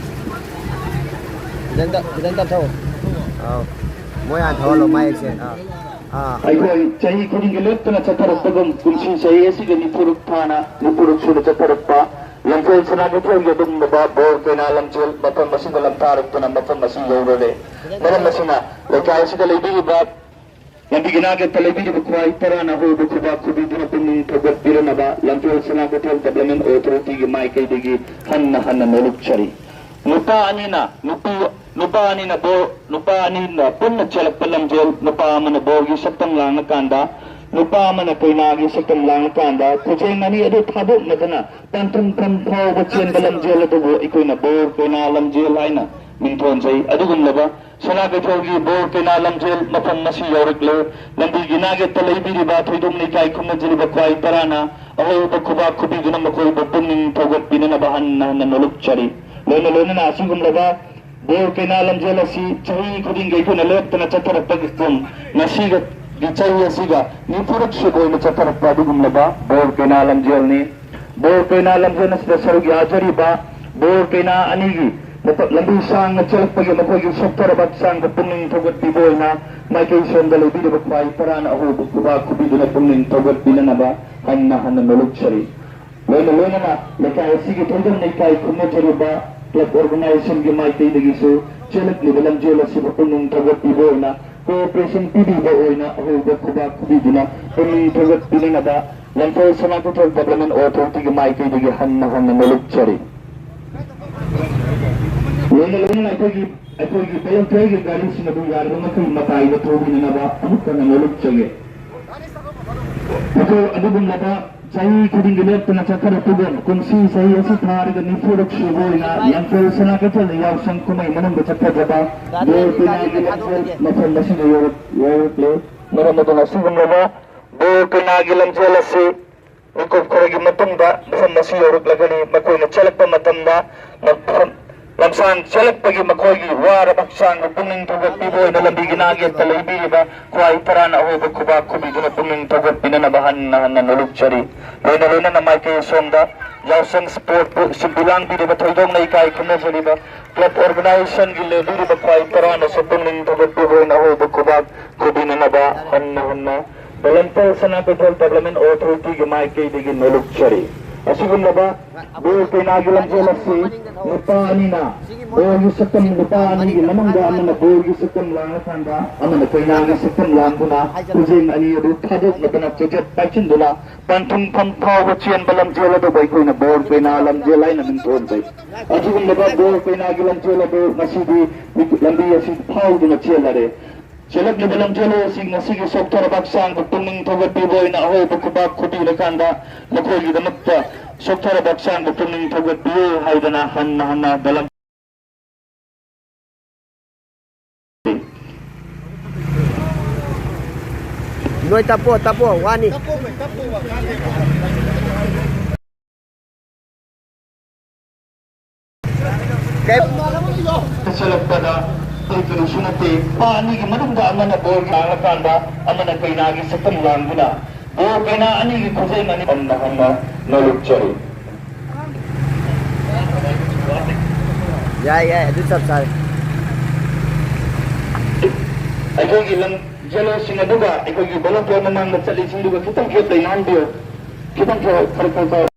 ꯈꯤꯇꯪ ꯇꯞ-, ꯈꯤꯇꯪ ꯇꯞꯊꯧ꯫ ꯑꯥꯎ꯫ ꯃꯣꯏ ꯍꯥꯟꯅ ꯊꯧꯍꯜꯂꯣ, ꯃꯥꯏꯛꯁꯦ꯫ ꯑꯥ꯫ ꯑꯥ꯫ ꯑꯩꯈꯣꯏ ꯆꯍꯤ ꯈꯨꯗꯤꯡꯒꯤ ꯂꯦꯞꯇꯅ ꯆꯠꯊꯔꯛꯄꯒꯨꯝ ꯀꯨꯝꯁꯤ ꯆꯍꯤ ꯑꯁꯤꯒ ꯅꯤꯐꯨꯔꯨꯛ ꯊꯥꯅ ꯅꯤꯐꯨꯔꯨꯛ ꯁꯨꯅ ꯆꯠꯊꯔꯛꯄ ꯂꯝꯐꯦꯜ ꯁꯅꯥ ꯀꯩꯊꯦꯜꯒꯤ ꯑꯗꯨꯒꯨꯝꯂꯕ ꯕꯣꯔ ꯀꯩꯅꯥ ꯂꯝꯖꯦꯜ ꯃꯐꯝ ꯑꯁꯤꯗ ꯂꯝꯊꯥꯔꯛꯇꯨꯅ ꯃꯐꯝ ꯑꯁꯤ ꯌꯧꯔꯔꯦ꯫ ꯃꯔꯝ ꯑꯁꯤꯅ ꯂꯩꯀꯥꯏ ꯑꯁꯤꯗ ꯂꯩꯕꯤꯔꯤꯕ ꯂꯝꯕꯤꯒꯤ ꯅꯥꯒꯦꯠꯇ ꯂꯩꯕꯤꯔꯤꯕ ꯈ꯭ꯋꯥꯏ ꯇꯔꯥꯅ ꯑꯍꯧꯕ ꯈꯨꯕꯥꯛ ꯈꯨꯕꯤꯗꯨꯅ ꯄꯨꯛꯅꯤꯡ ꯊꯧꯒꯠꯄꯤꯔꯅꯕ ꯂꯝꯐꯦꯜ ꯁꯅꯥ ꯀꯩꯊꯦꯜ ꯗꯤꯕ꯭ꯂꯞꯃꯦꯟ ꯑꯣꯊꯣꯔꯤꯇꯤꯒꯤ ꯃꯥꯏꯀꯩꯗꯒꯤ ꯍꯟꯅ ꯍꯟꯅ ꯅꯣꯂꯨꯛꯆꯔꯤ꯫ ꯅꯨꯄꯥ ꯑꯅꯤꯅ ꯅꯨꯄꯤ, ꯅꯨꯄꯥ ꯑꯅꯤꯅ ꯕꯣ-, ꯅꯨꯄꯥ ꯑꯅꯤꯅ ꯄꯨꯟꯅ ꯆꯦꯜꯂꯛꯄ ꯂꯝꯖꯦꯜ, ꯅꯨꯄꯥ ꯑꯃꯅ ꯕꯣꯔꯒꯤ ꯁꯛꯇꯝ ꯂꯥꯡꯂꯀꯥꯟꯗ, ꯅꯨꯄꯥ ꯑꯃꯅ ꯀꯩꯅꯥꯒꯤ ꯁꯛꯇꯝ ꯂꯥꯡꯂꯀꯥꯟꯗ, ꯈꯨꯖꯦꯡ ꯑꯅꯤ ꯑꯗꯨ ꯊꯥꯗꯣꯛꯅꯗꯅ ꯄꯟꯊꯨꯡꯐꯝ ꯐꯥꯎꯕ ꯆꯦꯟꯕ ꯂꯝꯖꯦꯜ ꯑꯗꯨꯕꯨ ꯑꯩꯈꯣꯏꯅ ꯕꯣꯔ ꯀꯩꯅꯥ ꯂꯝꯖꯦꯜ ꯍꯥꯏꯅ ꯃꯤꯡꯊꯣꯟꯖꯩ꯫ ꯑꯗꯨꯒꯨꯝꯂꯕ ꯁꯅꯥ ꯀꯩꯊꯦꯜꯒꯤ ꯕꯣꯔ ꯀꯩꯅꯥ ꯂꯝꯖꯦꯜ ꯃꯐꯝ ꯑꯁꯤ ꯌꯧꯔꯛꯂꯦ꯫ ꯂꯝꯕꯤꯒꯤ ꯅꯥꯒꯦꯠꯇ ꯂꯩꯕꯤꯔꯤꯕ ꯊꯣꯏꯗꯣꯝ ꯂꯩꯀꯥꯏ ꯈꯨꯟꯅꯖꯔꯤꯕ ꯈ꯭ꯋꯥꯏ ꯇꯔꯥꯅ ꯑꯍꯧꯕ ꯈꯨꯕꯥꯛ ꯈꯨꯕꯤꯗꯨꯅ ꯃꯈꯣꯏꯕꯨ ꯄꯨꯛꯅꯤꯡ ꯊꯧꯒꯠꯄꯤꯅꯅꯕ ꯍꯟꯅ ꯍꯟꯅ ꯅꯣꯂꯨꯛꯆꯔꯤ꯫ ꯂꯣꯏꯅ ꯂꯣꯏꯅꯅ ꯑꯁꯤꯒꯨꯝꯂꯕ ꯕꯣꯔ ꯀꯩꯅꯥ ꯂꯝꯖꯦꯜ ꯑꯁꯤ ꯆꯍꯤ ꯈꯨꯗꯤꯡꯒꯤ ꯑꯩꯈꯣꯏꯅ ꯂꯦꯞꯇꯅ ꯆꯠꯊꯔꯛꯄꯒꯤ ꯀꯨꯝ ꯉꯁꯤꯒꯤ ꯆꯍꯤ ꯑꯁꯤꯒ ꯅꯤꯐꯨꯔꯛ ꯁꯨꯕ ꯑꯣꯏꯅ ꯆꯠꯊꯔꯛꯄ ꯑꯗꯨꯒꯨꯝꯂꯕ ꯕꯣꯔ ꯀꯩꯅꯥ ꯂꯝꯖꯦꯜꯅꯤ꯫ ꯕꯣꯔ ꯀꯩꯅꯥ ꯂꯝꯖꯦꯜ ꯑꯁꯤꯗ ꯁꯔꯨꯛ ꯌꯥꯖꯔꯤꯕ ꯕꯣꯔ ꯀꯩꯅꯥ ꯑꯅꯤꯒꯤ ꯃꯇꯝ ꯂꯝꯕꯤ ꯁꯥꯡꯅ ꯆꯦꯜꯂꯛꯄꯒꯤ ꯃꯈꯣꯏꯒꯤ ꯁꯣꯛꯊꯔꯕ ꯍꯛꯆꯥꯡꯗ ꯄꯨꯛꯅꯤꯡ ꯊꯧꯒꯠꯄꯤꯕ ꯑꯣꯏꯅ ꯃꯥꯏꯀꯩ ꯁꯣꯝꯗ ꯂꯩꯕꯤꯔꯤꯕ ꯈ꯭ꯋꯥꯏ ꯇꯔꯥꯅ ꯑꯍꯧꯕ ꯈꯨꯕꯥꯛ ꯈꯨꯕꯤꯗꯨꯅ ꯄꯨꯛꯅꯤꯡ ꯊꯧꯒꯠꯄꯤꯅꯅꯕ ꯍꯟꯅ ꯍꯟꯅ ꯅꯣꯂꯨꯛꯆꯔꯤ꯫ ꯂꯣꯏꯅ ꯂꯣꯏꯅꯅ ꯂꯩꯀꯥꯏ ꯑꯁꯤꯒꯤ ꯊꯣꯏꯗꯣꯝ ꯂꯩꯀꯥꯏ ꯈꯨꯟꯅꯖꯔꯤꯕ ꯀ꯭ꯂꯕ ꯑꯣꯔꯒꯅꯥꯏꯖꯦꯁꯟꯒꯤ ꯃꯥꯏꯀꯩꯗꯒꯤꯁꯨ ꯆꯦꯜꯂꯛꯂꯤꯕ ꯂꯝꯖꯦꯜ ꯑꯁꯤꯕꯨ ꯄꯨꯛꯅꯤꯡ ꯊꯧꯒꯠꯄꯤꯕ ꯑꯣꯏꯅ ꯀꯣꯑꯣꯄꯔꯦꯁꯟ ꯄꯤꯕꯤꯕ ꯑꯣꯏꯅ ꯑꯍꯧꯕ ꯈꯨꯕꯥꯛ ꯈꯨꯕꯤꯗꯨꯅ ꯄꯨꯛꯅꯤꯡ ꯊꯧꯒꯠꯄꯤꯅꯅꯕ ꯂꯝꯐꯦꯜ ꯁꯅꯥ ꯀꯩꯊꯦꯜ ꯗꯤꯕꯂꯞꯃꯦꯟ ꯑꯣꯊꯣꯔꯤꯇꯤꯒꯤ ꯃꯥꯏꯀꯩꯗꯒꯤ ꯍꯟꯅ ꯍꯟꯅ ꯅꯣꯂꯨꯛꯆꯔꯤ꯫ ꯂꯣꯏꯅ ꯂꯣꯏꯅꯅ ꯑꯩꯈꯣꯏꯒꯤ, ꯑꯩꯈꯣꯏꯒꯤ ꯚꯣꯂꯨꯟꯇꯤꯌꯔꯒꯤ ꯒꯥꯔꯤꯁꯤꯡ ꯑꯗꯨ ꯌꯥꯔꯤꯕ ꯃꯈꯩ ꯃꯇꯥꯏꯗ ꯊꯧꯕꯤꯅꯅꯕ ꯑꯃꯨꯛ ꯍꯟꯅ ꯅꯣꯂꯨꯛꯆꯒꯦ꯫ ꯑꯗꯨ, ꯑꯗꯨꯒꯨꯝꯂꯕ ꯆꯍꯤ ꯈꯨꯗꯤꯡꯒꯤ ꯂꯦꯞꯇꯅ ꯆꯠꯊꯔꯛꯄꯒꯨꯝ ꯀꯨꯝꯁꯤ ꯆꯍꯤ ꯑꯁꯤ ꯊꯥꯔꯒ ꯅꯤꯐꯨꯔꯛ ꯁꯨꯕ ꯑꯣꯏꯅ ꯂꯝꯐꯦꯜ ꯁꯅꯥ ꯀꯩꯊꯦꯜꯗ ꯌꯥꯎꯁꯪ ꯀꯨꯝꯍꯩ ꯃꯅꯨꯡꯗ ꯆꯠꯊꯖꯕ ꯕꯣꯔ ꯀꯩꯅꯥꯒꯤ ꯂꯝꯖꯦꯜ ꯃꯐꯝ ꯑꯁꯤꯗ ꯌꯧꯔꯛ-, ꯌꯧꯔꯛꯂꯦ꯫ ꯃꯔꯝ ꯑꯗꯨꯅ ꯑꯁꯤꯒꯨꯝꯂꯕ ꯕꯣꯔ ꯀꯩꯅꯥꯒꯤ ꯂꯝꯖꯦꯜ ꯑꯁꯤ ꯃꯤꯀꯨꯞ ꯈꯔꯒꯤ ꯃꯇꯨꯡꯗ ꯃꯐꯝ ꯑꯁꯤ ꯌꯧꯔꯛꯂꯒꯅꯤ꯫ ꯃꯈꯣꯏꯅ ꯆꯦꯜꯂꯛꯄ ꯃꯇꯝꯗ ꯃꯐꯝ, ꯂꯝꯁꯥꯡ ꯆꯦꯜꯂꯛꯄꯒꯤ ꯃꯈꯣꯏꯒꯤ ꯋꯥꯔꯕ ꯍꯛꯆꯥꯡꯕꯨ ꯄꯨꯛꯅꯤꯡ ꯊꯧꯒꯠꯄꯤꯕ ꯑꯣꯏꯅ ꯂꯝꯕꯤꯒꯤ ꯅꯥꯛꯌꯦꯠꯇ ꯂꯩꯕꯤꯔꯤꯕ ꯈ꯭ꯋꯥꯏ ꯇꯔꯥꯅ ꯑꯍꯧꯕ ꯈꯨꯕꯥꯛ ꯈꯨꯕꯤꯗꯨꯅ ꯄꯨꯛꯅꯤꯡ ꯊꯧꯒꯠꯄꯤꯅꯅꯕ ꯍꯟꯅ ꯍꯟꯅ ꯅꯣꯂꯨꯛꯆꯔꯤ꯫ ꯂꯣꯏꯅ ꯂꯣꯏꯅꯅ ꯃꯥꯏꯀꯩ ꯑꯁꯣꯝꯗ ꯌꯥꯎꯁꯪ ꯁ꯭ꯄꯣꯔꯠꯄꯨ ꯁꯤꯟꯕꯤ ꯂꯥꯡꯕꯤꯔꯤꯕ ꯊꯣꯏꯗꯣꯛꯅ ꯏꯀꯥꯏ ꯈꯨꯝꯅꯖꯔꯤꯕ ꯀ꯭ꯂꯕ ꯑꯣꯔꯒꯅꯥꯏꯖꯦꯁꯟꯒꯤ ꯂꯦꯡꯕꯤꯔꯤꯕ ꯈ꯭ꯋꯥꯏ ꯇꯔꯥꯅꯁꯨ ꯄꯨꯛꯅꯤꯡ ꯊꯧꯒꯠꯄꯤꯕ ꯑꯣꯏꯅ ꯑꯍꯧꯕ ꯈꯨꯕꯥꯛ ꯈꯨꯕꯤꯅꯅꯕ ꯍꯟꯅ ꯍꯟꯅ ꯚꯣꯂꯟꯇꯤꯌꯔ ꯁꯅꯥ ꯀꯩꯊꯦꯜ ꯗꯦꯕꯂꯞꯃꯦꯟ ꯑꯣꯊꯣꯔꯤꯇꯤꯒꯤ ꯃꯥꯏꯀꯩꯗꯒꯤ ꯅꯣꯂꯨꯛꯆꯔꯤ꯫ ꯑꯁꯤꯒꯨꯝꯂꯕ ꯕꯣꯜ ꯀꯩꯅꯥꯒꯤ ꯂꯝꯖꯦꯜ ꯑꯁꯤ ꯅꯨꯄꯥ ꯑꯅꯤꯅ ꯕꯣꯜꯒꯤ ꯁꯛꯇꯝ, ꯅꯨꯄꯥ ꯑꯅꯤꯒꯤ ꯃꯅꯨꯡꯗ ꯑꯃꯅ ꯕꯣꯜꯒꯤ ꯁꯛꯇꯝ ꯂꯥꯡꯂꯀꯥꯟꯗ ꯑꯃꯅ ꯀꯩꯅꯥꯒꯤ ꯁꯛꯇꯝ ꯂꯥꯡꯗꯨꯅ ꯈꯨꯖꯦꯡ ꯑꯅꯤ ꯑꯗꯨ ꯊꯥꯗꯣꯛꯅꯗꯅ ꯀꯣꯏꯆꯠ ꯄꯥꯏꯁꯤꯟꯗꯨꯅ ꯄꯟꯊꯨꯡꯐꯝ ꯐꯥꯎꯕ ꯆꯦꯟꯕ ꯂꯝꯖꯦꯜ ꯑꯗꯨꯕꯨ ꯑꯩꯈꯣꯏꯅ ꯕꯣꯜ ꯀꯩꯅꯥ ꯂꯝꯖꯦꯜ ꯍꯥꯏꯅ ꯃꯤꯡꯊꯣꯟꯖꯩ꯫ ꯑꯗꯨꯒꯨꯝꯂꯕ ꯕꯣꯜ ꯀꯩꯅꯥꯒꯤ ꯂꯝꯖꯦꯜ ꯑꯗꯨ ꯉꯁꯤꯗꯤ ꯂꯝꯕꯤ ꯑꯁꯤ ꯐꯥꯎꯗꯨꯅ ꯆꯦꯜꯂꯔꯦ꯫ ꯆꯦꯜꯂꯛꯂꯤꯕ ꯂꯝꯖꯦꯜꯂꯣꯏꯁꯤꯡ ꯑꯁꯤꯒꯤ ꯁꯣꯛꯊꯔꯕ ꯍꯛꯆꯥꯡꯕꯨ ꯄꯨꯛꯅꯤꯡ ꯊꯧꯒꯠꯄꯤꯕ ꯑꯣꯏꯅ ꯑꯍꯧꯕ ꯈꯨꯕꯥꯛ ꯈꯨꯕꯤꯔꯀꯥꯟꯗ ꯃꯈꯣꯏꯒꯤꯗꯃꯛꯇ ꯁꯣꯛꯊꯔꯕ ꯍꯛꯆꯥꯡꯕꯨ ꯄꯨꯛꯅꯤꯡ ꯊꯧꯒꯠꯄꯤꯌꯨ ꯍꯥꯏꯗꯅ ꯍꯟꯅ ꯍꯟꯅ ꯗꯂꯝ ꯅꯣꯏ ꯇꯞꯄꯣ, ꯇꯞꯄꯣ, ꯋꯥꯅꯤ꯫ ꯀꯩ- ꯆꯠꯂꯛꯄꯗ ꯑꯩ ꯀꯔꯤꯁꯨ ꯅꯠꯇꯦ꯫ ꯄꯥ ꯑꯅꯤꯒꯤ ꯃꯅꯨꯡꯗ ꯑꯃꯅ ꯕꯣꯜ ꯂꯥꯡꯂꯀꯥꯟꯗ ꯑꯃꯅ ꯀꯩꯅꯥꯒꯤ ꯁꯛꯇꯝ ꯂꯥꯡꯗꯨꯅ ꯕꯣꯜ ꯀꯩꯅꯥ ꯑꯅꯤꯒꯤ ꯈꯨꯖꯦꯡ ꯑꯅꯤ ꯍꯟꯅ ꯍꯟꯅ ꯅꯣꯂꯨꯛꯆꯔꯤ꯫ ꯌꯥꯏ, ꯌꯥꯏ, ꯑꯗꯨ ꯆꯞ ꯆꯥꯔꯦ꯫ ꯑꯩꯈꯣꯏꯒꯤ ꯂꯝ ꯖꯦꯂꯔꯁꯤꯡ ꯑꯗꯨꯒ ꯑꯩꯈꯣꯏꯒꯤ ꯚꯣꯂꯟꯇꯤꯌꯔ ꯃꯃꯥꯡꯗ ꯆꯠꯂꯤꯁꯤꯡꯗꯨꯒ ꯈꯤꯇꯪ ꯒꯦꯞ ꯂꯩꯅꯍꯟꯕꯤꯌꯨ꯫ ꯈꯤꯇꯪ ꯈꯔ, ꯈꯔ, ꯈꯔ, ꯈꯔ꯫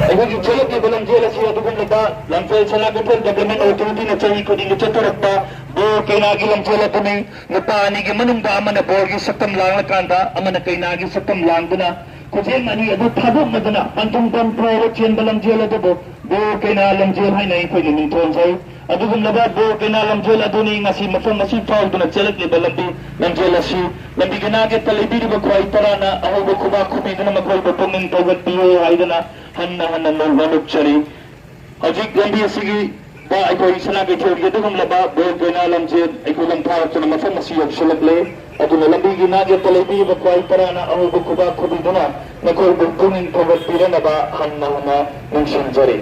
ꯑꯩꯈꯣꯏꯒꯤ ꯆꯦꯜꯂꯛꯂꯤꯕ ꯂꯝꯖꯦꯜ ꯑꯁꯤ ꯑꯗꯨꯒꯨꯝꯂꯕ ꯂꯝꯐꯦꯜ ꯁꯅꯥ ꯀꯩꯊꯦꯜ ꯗꯦꯕꯂꯞꯃꯦꯟ ꯑꯣꯊꯣꯔꯤꯇꯤꯅ ꯆꯍꯤ ꯈꯨꯗꯤꯡꯒꯤ ꯆꯠꯊꯔꯛꯄ ꯕꯣꯜ ꯀꯩꯅꯥꯒꯤ ꯂꯝꯖꯦꯜ ꯑꯗꯨꯅꯤ꯫ ꯅꯨꯄꯥ ꯑꯅꯤꯒꯤ ꯃꯅꯨꯡꯗ ꯑꯃꯅ ꯕꯣꯜꯒꯤ ꯁꯛꯇꯝ ꯂꯥꯡꯂꯀꯥꯟꯗ ꯑꯃꯅ ꯀꯩꯅꯥꯒꯤ ꯁꯛꯇꯝ ꯂꯥꯡꯗꯨꯅ ꯈꯨꯖꯦꯡ ꯑꯅꯤ ꯑꯗꯨ ꯊꯥꯗꯣꯛꯅꯗꯨꯅ ꯄꯟꯊꯨꯡꯐꯝ ꯐꯥꯎꯕ ꯆꯦꯟꯕ ꯂꯝꯖꯦꯜ ꯑꯗꯨꯕꯨ ꯕꯣꯜ ꯀꯩꯅꯥ ꯂꯝꯖꯦꯜ ꯍꯥꯏꯅ ꯑꯩꯈꯣꯏꯅ ꯃꯤꯡꯊꯣꯟꯖꯩ꯫ ꯑꯗꯨꯒꯨꯝꯂꯕ ꯕꯣꯜ ꯀꯩꯅꯥ ꯂꯝꯖꯦꯜ ꯑꯗꯨꯅꯤ ꯉꯁꯤ ꯃꯐꯝ ꯑꯁꯤ ꯐꯥꯎꯗꯨꯅ ꯆꯦꯜꯂꯛꯂꯤꯕ ꯂꯝꯕꯤ ꯂꯝꯖꯦꯜ ꯑꯁꯤ ꯂꯝꯕꯤꯒꯤ ꯅꯥꯀꯠꯇ ꯂꯩꯕꯤꯔꯤꯕ ꯈ꯭ꯋꯥꯏ ꯇꯔꯥꯅ ꯑꯍꯧꯕ ꯈꯨꯕꯥꯛ ꯈꯨꯕꯤꯗꯨꯅ ꯃꯈꯣꯏꯕꯨ ꯄꯨꯛꯅꯤꯡ ꯊꯧꯒꯠꯄꯤꯌꯨ ꯍꯥꯏꯗꯨꯅ ꯍꯟꯅ ꯍꯟꯅ ꯅꯣꯜ-, ꯅꯣꯜꯂꯨꯛꯆꯔꯤ꯫ ꯍꯧꯖꯤꯛ ꯂꯝꯕꯤ ꯑꯁꯤꯒꯤ ꯑꯩꯈꯣꯏ ꯁꯅꯥ ꯀꯩꯊꯦꯜꯒꯤ ꯑꯗꯨꯒꯨꯝꯂꯕ ꯕꯣꯔ ꯀꯩꯅꯥ ꯂꯝꯖꯦꯜ ꯑꯩꯈꯣꯏ ꯂꯝꯊꯥꯔꯛꯇꯨꯅ ꯃꯐꯝ ꯑꯁꯤ ꯌꯧꯁꯤꯜꯂꯛꯂꯦ꯫ ꯑꯗꯨꯅ ꯂꯝꯕꯤꯒꯤ ꯅꯥꯛꯌꯦꯠꯇ ꯂꯩꯕꯤꯔꯤꯕ ꯈ꯭ꯋꯥꯏ ꯇꯔꯥꯅ ꯑꯍꯧꯕ ꯈꯨꯕꯥꯛ ꯈꯨꯕꯤꯗꯨꯅ ꯅꯈꯣꯏꯕꯨ ꯄꯨꯛꯅꯤꯡ ꯊꯧꯒꯠꯄꯤꯔꯅꯕ ꯍꯟꯅ ꯍꯟꯅ ꯅꯤꯡꯁꯤꯡꯖꯔꯤ꯫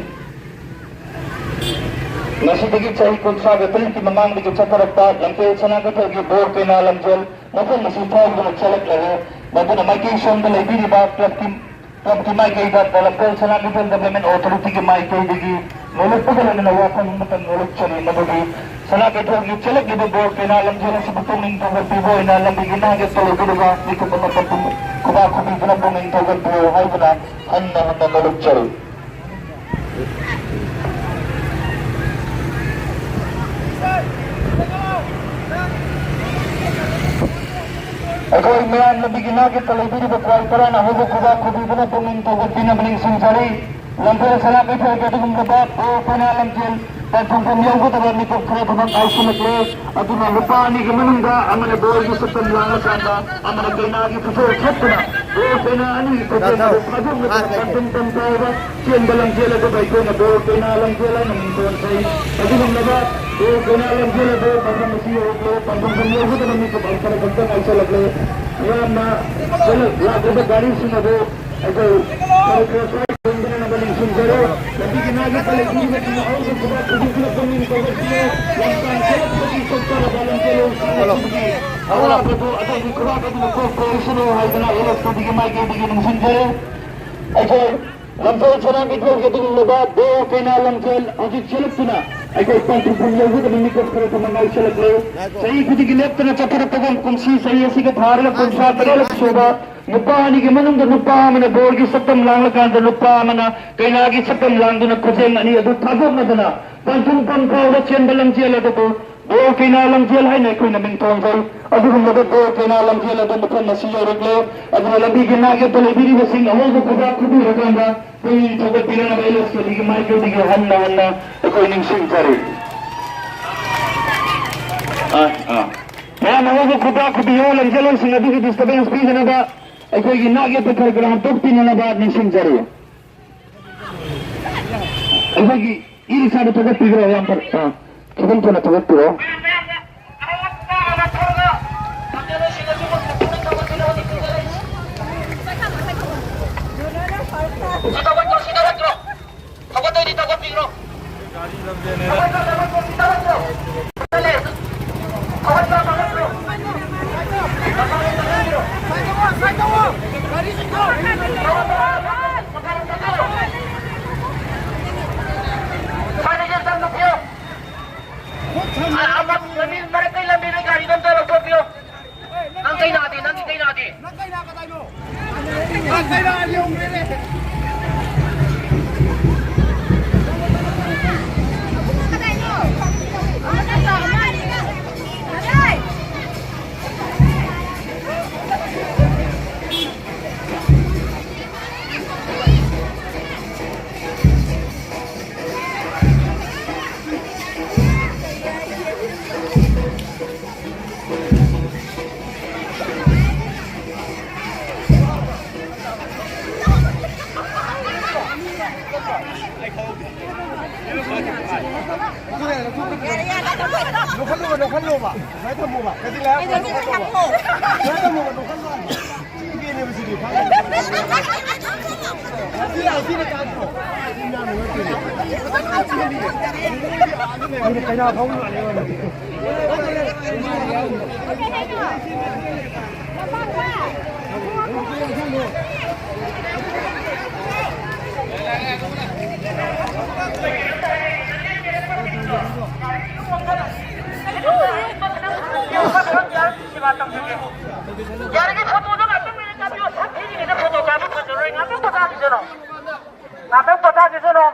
ꯉꯁꯤꯗꯒꯤ ꯆꯍꯤ ꯀꯨꯟꯊ꯭ꯔꯥꯒ ꯇꯔꯦꯠꯀꯤ ꯃꯃꯥꯡꯗꯒꯤ ꯆꯠꯊꯔꯛꯄ ꯂꯝꯐꯦꯜ ꯁꯅꯥ ꯀꯩꯊꯦꯜꯒꯤ ꯕꯣꯔ ꯀꯩꯅꯥ ꯂꯝꯖꯦꯜ ꯃꯐꯝ ꯑꯁꯤ ꯐꯥꯎꯗꯨꯅ ꯆꯠꯂꯛꯂꯔꯦ꯫ ꯃꯗꯨꯅ ꯃꯥꯏꯀꯩ ꯁꯣꯝꯗ ꯂꯩꯕꯤꯔꯤꯕ ꯀ꯭ꯂꯕꯀꯤ ꯀ꯭ꯂꯕꯀꯤ ꯃꯥꯏꯀꯩꯗ ꯗ ꯂꯝꯐꯦꯜ ꯁꯅꯥ ꯀꯩꯊꯦꯜ ꯗꯤꯕꯦꯂꯞꯃꯦꯟ ꯑꯣꯊꯣꯔꯤꯇꯤꯒꯤ ꯃꯥꯏꯀꯩꯗꯒꯤ ꯅꯣꯂꯨꯛꯄꯒ ꯂꯣꯏꯅꯅ ꯋꯥꯐꯝ ꯑꯃꯇꯪ ꯅꯣꯂꯨꯛꯆꯔꯤ, ꯃꯗꯨꯗꯤ ꯁꯅꯥ ꯀꯩꯊꯦꯜꯒꯤ ꯆꯦꯜꯂꯛꯂꯤꯕ ꯕꯣꯔ ꯀꯩꯅꯥ ꯂꯝꯖꯦꯜ ꯑꯁꯤꯕꯨ ꯄꯨꯛꯅꯤꯡ ꯊꯧꯒꯠꯄꯤꯕ ꯑꯣꯏꯅ ꯂꯝꯕꯤꯒꯤ ꯅꯥꯛꯌꯦꯠꯇ ꯂꯩꯕꯤꯔꯤꯕ ꯃꯤꯀꯨꯞ ꯑꯃ ꯄꯟꯊꯨꯡ ꯈꯨꯕꯥꯛ ꯈꯨꯕꯤꯗꯨꯅ ꯄꯨꯛꯅꯤꯡ ꯊꯧꯒꯠꯄꯤꯌꯨ ꯍꯥꯏꯗꯨꯅ ꯍꯟꯅ ꯍꯟꯅ ꯅꯣꯂꯨꯛꯆꯔꯤ꯫ ꯑꯩꯈꯣꯏ ꯃꯌꯥꯝ ꯂꯝꯕꯤꯒꯤ ꯅꯥꯛꯌꯦꯠꯇ ꯂꯩꯕꯤꯔꯤꯕ ꯈ꯭ꯋꯥꯏ ꯇꯔꯥꯅ ꯍꯧꯕ ꯈꯨꯕꯥꯛ ꯈꯨꯕꯤꯗꯨꯅ ꯄꯨꯛꯅꯤꯡ ꯊꯧꯒꯠꯄꯤꯅꯕ ꯅꯤꯡꯁꯤꯡꯖꯔꯤ꯫ ꯂꯝꯐꯦꯜ ꯁꯅꯥ ꯀꯩꯊꯦꯜꯒꯤ ꯑꯗꯨꯒꯨꯝꯂꯕ ꯕꯣꯔ ꯀꯩꯅꯥ ꯂꯝꯖꯦꯜ ꯄꯟꯊꯨꯡꯐꯝ ꯌꯧꯒꯗꯕ ꯃꯤꯀꯨꯞ ꯈꯔ ꯈꯛꯇꯪ ꯉꯥꯏꯁꯤꯜꯂꯛꯂꯦ꯫ ꯑꯗꯨꯅ ꯅꯨꯄꯥ ꯑꯅꯤꯒꯤ ꯃꯅꯨꯡꯗ ꯑꯃꯅ ꯕꯣꯔꯒꯤ ꯁꯛꯇꯝ ꯂꯥꯡꯂꯀꯥꯟꯗ ꯑꯃꯅ ꯀꯩꯅꯥꯒꯤ ꯐꯤꯖꯣꯜ ꯁꯦꯠꯇꯨꯅ ꯕꯣꯔ ꯀꯩꯅꯥ ꯑꯅꯤꯒꯤ ꯈꯨꯖꯦꯡ ꯑꯗꯨ ꯊꯥꯗꯣꯛꯅꯗꯨꯅ ꯄꯟꯊꯨꯡꯐꯝ ꯐꯥꯎꯕ ꯆꯦꯟꯕ ꯂꯝꯖꯦꯜ ꯑꯗꯨꯕꯨ ꯑꯩꯈꯣꯏꯅ ꯕꯣꯔ ꯀꯩꯅꯥ ꯂꯝꯖꯦꯜ ꯍꯥꯏꯅ ꯃꯤꯡꯊꯣꯟꯖꯩ꯫ ꯑꯗꯨꯒꯨꯝꯂꯕ ꯕꯣꯔ ꯀꯩꯅꯥ ꯂꯝꯖꯦꯜ ꯑꯗꯨ ꯃꯐꯝ ꯑꯁꯤ ꯌꯧꯔꯛꯂꯦ꯫ ꯄꯟꯊꯨꯡꯐꯝ ꯌꯧꯒꯗꯕ ꯃꯤꯀꯨꯞ ꯈꯔ ꯈꯛꯇ ꯉꯥꯏꯁꯤꯜꯂꯛꯂꯦ꯫ ꯃꯤꯌꯥꯝꯅ ꯂꯥꯛꯂꯤꯕ ꯒꯥꯔꯤꯁꯤꯡ ꯑꯗꯨ ꯑꯩꯈꯣꯏ ꯈꯔ ꯈꯔ ꯁ꯭ꯋꯥꯏ ꯊꯦꯡꯗꯅꯕ ꯅꯤꯡꯁꯤꯡꯖꯔꯤ꯫ ꯂꯝꯕꯤꯒꯤ ꯅꯥꯛꯌꯦꯠꯇ ꯂꯩꯕꯤꯔꯤꯕꯁꯤꯡ ꯑꯍꯧꯕ ꯈꯨꯕꯥꯛ ꯈꯨꯕꯤꯗꯨꯅ ꯄꯨꯛꯅꯤꯡ ꯊꯧꯒꯠꯄꯤꯌꯨ꯫ ꯂꯝꯁꯥꯡ ꯆꯦꯜꯂꯛꯄꯒꯤ ꯆꯞ ꯆꯥꯔꯕ ꯂꯝꯖꯦꯜ ꯂꯧꯁꯤꯡ ꯑꯁꯤꯒꯤ ꯑꯋꯥꯕꯗꯨ ꯑꯗꯣꯝꯒꯤ ꯈꯨꯕꯥꯛ ꯑꯗꯨꯅ ꯀꯣꯛ ꯀꯣꯛꯁꯅꯨ ꯍꯥꯏꯗꯅ ꯑꯦꯜ ꯑꯦꯁ ꯄꯤꯒꯤ ꯃꯥꯏꯀꯩꯗꯒꯤ ꯅꯤꯡꯁꯤꯡꯖꯔꯤ꯫ ꯑꯩꯈꯣꯏ ꯂꯝꯐꯦꯜ ꯁꯅꯥ ꯀꯩꯊꯦꯜꯒꯤ ꯑꯗꯨꯒꯨꯝꯂꯕ ꯕꯣꯔ ꯀꯩꯅꯥ ꯂꯝꯖꯦꯜ ꯍꯧꯖꯤꯛ ꯆꯦꯜꯂꯛꯇꯨꯅ ꯑꯩꯈꯣꯏ ꯄꯟꯊꯨꯡꯐꯝ ꯌꯧꯒꯗꯕ ꯃꯤꯀꯨꯞ ꯈꯔ ꯊꯝꯕ ꯉꯥꯏꯁꯤꯜꯂꯛꯂꯦ꯫ ꯆꯍꯤ ꯈꯨꯗꯤꯡꯒꯤ ꯂꯦꯞꯇꯅ ꯆꯠꯊꯔꯛꯄꯒꯨꯝ ꯀꯨꯝꯁꯤ ꯆꯍꯤ ꯑꯁꯤꯒ ꯊꯥꯔꯒ ꯀꯨꯟꯊ꯭ꯔꯥ ꯇꯔꯦꯠꯂꯛ ꯁꯨꯕ ꯅꯨꯄꯥ ꯑꯅꯤꯒꯤ ꯃꯅꯨꯡꯗ ꯅꯨꯄꯥ ꯑꯃꯅ ꯕꯣꯔꯒꯤ ꯁꯛꯇꯝ ꯂꯥꯡꯂꯀꯥꯟꯗ ꯅꯨꯄꯥ ꯑꯃꯅ ꯀꯩꯅꯥꯒꯤ ꯁꯛꯇꯝ ꯂꯥꯡꯗꯨꯅ ꯈꯨꯖꯦꯡ ꯑꯅꯤ ꯑꯗꯨ ꯊꯥꯗꯣꯛꯅꯗꯅ ꯄꯟꯊꯨꯡꯐꯝ ꯐꯥꯎꯕ ꯆꯦꯟꯕ ꯂꯝꯖꯦꯜ ꯑꯗꯨꯕꯨ ꯕꯣꯔ ꯀꯩꯅꯥ ꯂꯝꯖꯦꯜ ꯍꯥꯏꯅ ꯑꯩꯈꯣꯏꯅ ꯃꯤꯡꯊꯣꯟꯖꯩ꯫ ꯑꯗꯨꯒꯨꯝꯂꯕ ꯕꯣꯔ ꯀꯩꯅꯥ ꯂꯝꯖꯦꯜ ꯑꯗꯨ ꯃꯐꯝ ꯑꯁꯤ ꯌꯧꯔꯛꯂꯦ꯫ ꯑꯗꯨꯅ ꯂꯝꯕꯤꯒꯤ ꯅꯥꯛꯌꯦꯠꯇ ꯂꯩꯕꯤꯔꯤꯕꯁꯤꯡ ꯑꯍꯧꯕ ꯈꯨꯕꯥꯛ ꯈꯨꯕꯤꯔꯀꯥꯟꯗ ꯄꯨꯛꯅꯤꯡ ꯊꯧꯒꯠꯄꯤꯔꯅꯕ ꯑꯦꯜ ꯑꯦꯁ ꯀꯦ ꯕꯤꯒꯤ ꯃꯥꯏꯀꯩꯗꯒꯤ ꯍꯟꯅ ꯍꯟꯅ ꯑꯩꯈꯣꯏ ꯅꯤꯡꯁꯤꯡꯖꯔꯤ꯫ ꯑꯥ, ꯑꯥ꯫ ꯃꯌꯥꯝ ꯑꯍꯧꯕ ꯈꯨꯕꯥꯛ ꯈꯨꯕꯤꯌꯨ, ꯂꯝꯖꯦꯜꯂꯣꯏꯁꯤꯡ ꯑꯗꯨꯒꯤ ꯗꯤꯁꯇꯔꯕꯦꯟꯁ ꯄꯤꯗꯅꯕ ꯑꯩꯈꯣꯏꯒꯤ ꯅꯥꯛ ꯌꯦꯠꯄ ꯈꯔ ꯈꯔ ꯍꯥꯡꯗꯣꯛꯄꯤꯅꯅꯕ ꯅꯤꯡꯁꯤꯡꯖꯔꯤ꯫ ꯑꯩꯈꯣꯏꯒꯤ ꯏ ꯔꯤꯛꯁꯥꯗꯨ ꯊꯧꯒꯠꯄꯤꯈ꯭ꯔꯣ, ꯌꯥꯝ ꯐꯔꯦ꯫ ꯑꯥ, ꯊꯧꯒꯠ ꯊꯨꯅ ꯊꯧꯒꯠꯄꯤꯔꯣ꯫ ꯊꯧꯒꯠꯇꯣꯏꯅꯤ, ꯊꯧꯒꯠꯄꯤꯈ꯭ꯔꯣ꯫ ꯂꯝꯕꯤ ꯃꯔꯛꯇꯩ ꯂꯝꯕꯤꯗꯩ ꯒꯥꯔꯤꯗꯣ ꯑꯝꯇ ꯂꯧꯊꯣꯛꯄꯤꯌꯣ꯫ ꯅꯪ ꯀꯩ ꯅꯥꯗꯦ? ꯅꯪꯒꯤ ꯀꯩ ꯅꯥꯗꯦ? ꯅꯪ ꯀꯩ ꯅꯥ ꯀꯗꯥꯏꯅꯣ? ꯅꯪ ꯀꯩ ꯅꯥ ꯌꯦꯡꯉꯨꯅꯦ꯫ ꯂꯧꯈꯠꯂꯣꯕ, ꯂꯧꯈꯠꯂꯣꯕ꯫ ꯁꯨꯃꯥꯏꯅ ꯊꯝꯃꯣꯕ꯫ ꯀꯩꯗꯧꯔꯒꯦ? ꯂꯧꯈꯠꯂꯣꯕ꯫ ꯁꯨꯃꯥꯏꯅ ꯊꯝꯃꯣꯕ, ꯂꯧꯈꯠꯂꯣ ꯍꯥꯏꯕ꯫ ꯁꯤꯒꯤꯅꯦꯕ ꯁꯤꯗꯤ꯫ ꯁꯤ ꯌꯥꯏ, ꯁꯤꯅ ꯀꯥꯟꯗ꯭ꯔꯣ? ꯑꯩꯅ ꯀꯩꯅꯥ ꯐꯥꯎ ꯃꯥꯜꯂꯦ꯫ ꯌꯥꯔꯤꯉꯩ ꯐꯣꯇꯣꯗꯣ ꯉꯥꯛꯇꯪ ꯃꯤꯅꯤꯠ ꯀꯥꯞꯄꯤꯌꯣ꯫ ꯁꯛ ꯊꯤꯔꯤꯉꯩꯗ ꯐꯣꯇꯣ ꯀꯥꯞꯄ ꯐꯖꯔꯣꯏ꯫ ꯉꯥꯛꯇꯪ ꯄꯣꯊꯥꯈꯤꯁꯅꯨ꯫ ꯉꯥꯛꯇꯪ ꯄꯣꯊꯥꯈꯤꯁꯅꯨ꯫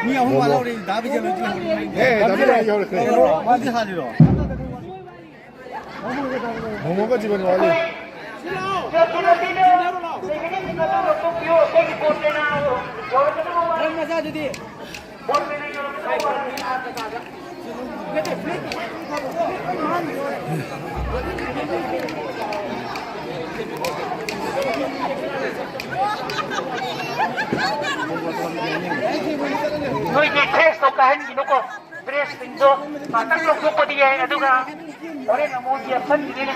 ꯃꯤ ꯑꯍꯨꯝ ꯋꯥꯠꯍꯧꯔꯦ, ꯗꯥ ꯕꯤꯖꯦꯟꯗ꯭ꯔꯁꯨ ꯌꯧꯔꯛꯈ꯭ꯔꯦ꯫ ꯑꯦ, ꯗꯥ ꯕꯤꯖꯦꯟꯗ꯭ꯔ ꯌꯧꯔꯛꯈ꯭ꯔꯦ꯫ ꯃꯥꯗꯤ ꯍꯥꯜꯂꯤꯔꯣ? ꯃꯣꯃꯣꯒ ꯖꯤꯕꯟ ꯋꯥꯠꯂꯤ꯫ ꯅꯪ ꯃꯆꯥꯗꯨꯗꯤ? ꯅꯣꯏꯒꯤ ꯗ꯭ꯔꯦꯁꯇꯣ ꯀꯥꯏꯍꯟꯈꯤꯅꯨꯀꯣ꯫ ꯗ꯭ꯔꯦꯁꯁꯤꯡꯗꯣ ꯉꯥꯛꯇꯪ ꯂꯧꯊꯣꯛꯄꯗꯤ ꯌꯥꯏ, ꯑꯗꯨꯒ ꯍꯣꯔꯦꯟ ꯑꯃꯨꯛ ꯌꯦꯞꯁꯟꯈꯤꯅꯤ꯫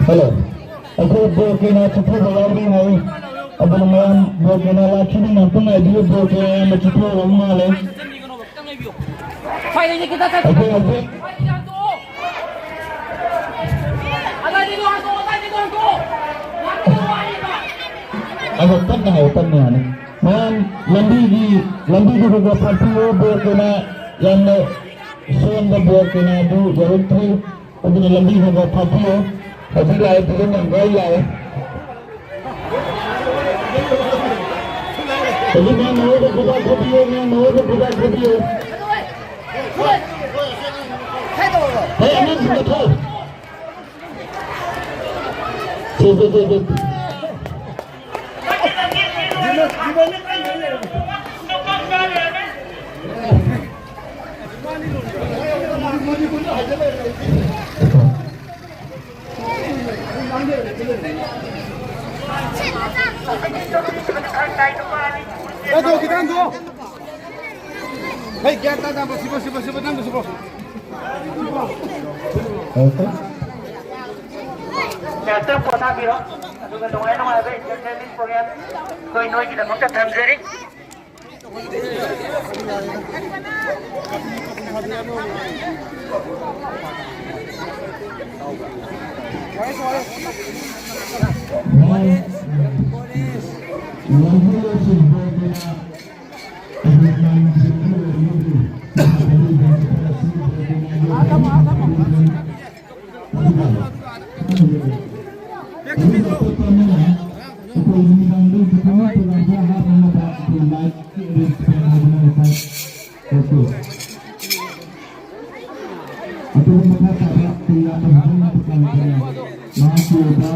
ꯍꯜꯂꯣ꯫ ꯑꯩꯈꯣꯏ ꯕꯣꯔ ꯀꯩꯅꯥ ꯆꯠꯊꯕ ꯌꯥꯎꯔꯤ ꯍꯥꯏ꯫ ꯑꯗꯨꯅ ꯃꯌꯥꯝ ꯕꯣꯔ ꯀꯩꯅꯥ ꯂꯥꯛꯈꯤꯅꯤ, ꯉꯥꯛꯇꯪ ꯉꯥꯏꯕꯤꯌꯨ꯫ ꯕꯣꯔ ꯀꯩꯅꯥ ꯌꯥꯝꯅ ꯆꯠꯊꯕ ꯃꯥꯜꯂꯦ꯫ ꯍꯧꯖꯤꯛ, ꯍꯧꯖꯤꯛ꯫ ꯑꯗꯣ ꯇꯞꯅ ꯍꯥꯏꯌꯣ, ꯇꯞꯅ ꯌꯥꯅꯤ꯫ ꯃꯌꯥꯝ ꯂꯝꯕꯤꯒꯤ, ꯂꯝꯕꯤꯗꯨ ꯈꯔ ꯈꯔ ꯐꯥꯠꯄꯤꯌꯨ꯫ ꯕꯣꯔ ꯀꯩꯅꯥ ꯌꯥꯝꯅ ꯁꯣꯟꯕ ꯕꯣꯔ ꯀꯩꯅꯥꯗꯨ ꯌꯧꯔꯛꯇ꯭ꯔꯤ꯫ ꯑꯗꯨꯅ ꯂꯝꯕꯤ ꯈꯔ ꯈꯔ ꯐꯥꯠꯄꯤꯌꯨ꯫ ꯍꯧꯖꯤꯛ ꯂꯥꯛꯑꯦ, ꯐꯖꯅ ꯌꯥꯝ ꯂꯥꯛꯑꯦ꯫ ꯍꯧꯖꯤꯛ ꯃꯌꯥꯝ ꯅꯣꯏꯗ ꯈꯨꯗꯥ ꯈꯣꯠꯄꯤꯌꯨ, ꯃꯌꯥꯝ ꯅꯣꯏꯗ ꯈꯨꯗꯥ ꯈꯣꯠꯄꯤꯌꯨ꯫ ꯍꯦ, ꯑꯉꯥꯡꯁꯤꯡꯗꯣ ꯊꯣꯛ꯫ ꯁꯦ, ꯁꯦ, ꯁꯦ, ꯁꯦ꯫ ꯈꯤꯇꯪ ꯍꯟꯗꯣꯛꯑꯣ, ꯈꯤꯇꯪ ꯍꯟꯗꯣꯛꯑꯣ꯫ ꯍꯩ, ꯒ꯭ꯌꯥꯟ ꯇꯥ ꯇꯥꯕ, ꯁꯤꯕꯣ, ꯁꯤꯕꯣ, ꯁꯤꯕꯣ, ꯅꯪꯗꯣ ꯁꯤꯕꯣ꯫ ꯉꯥꯏꯍꯥꯛꯇꯪ ꯄꯣꯊꯥꯕꯤꯔꯣ꯫ ꯑꯗꯨꯒ ꯅꯨꯡꯉꯥꯏ ꯅꯨꯡꯉꯥꯏꯕ entertainment program ꯑꯩꯈꯣꯏ ꯅꯣꯏꯒꯤꯗꯃꯛꯇ ꯊꯝꯖꯔꯤ꯫ ꯑꯗꯨꯒ ꯃꯈꯥ ꯇꯥꯕ ꯀꯩꯅꯥ ꯄꯥꯝꯖꯕ ꯃꯍꯥꯛꯀꯤ ꯑꯣꯏꯕ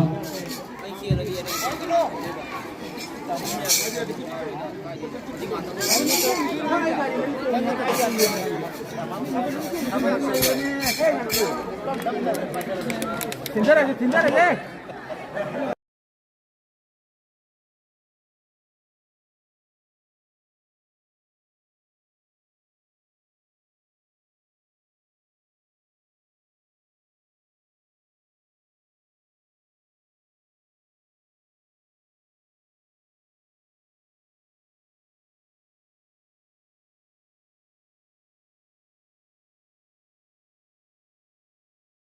ꯊꯤꯟꯊꯔꯒꯦ, ꯊꯤꯟꯊꯔꯒꯦ꯫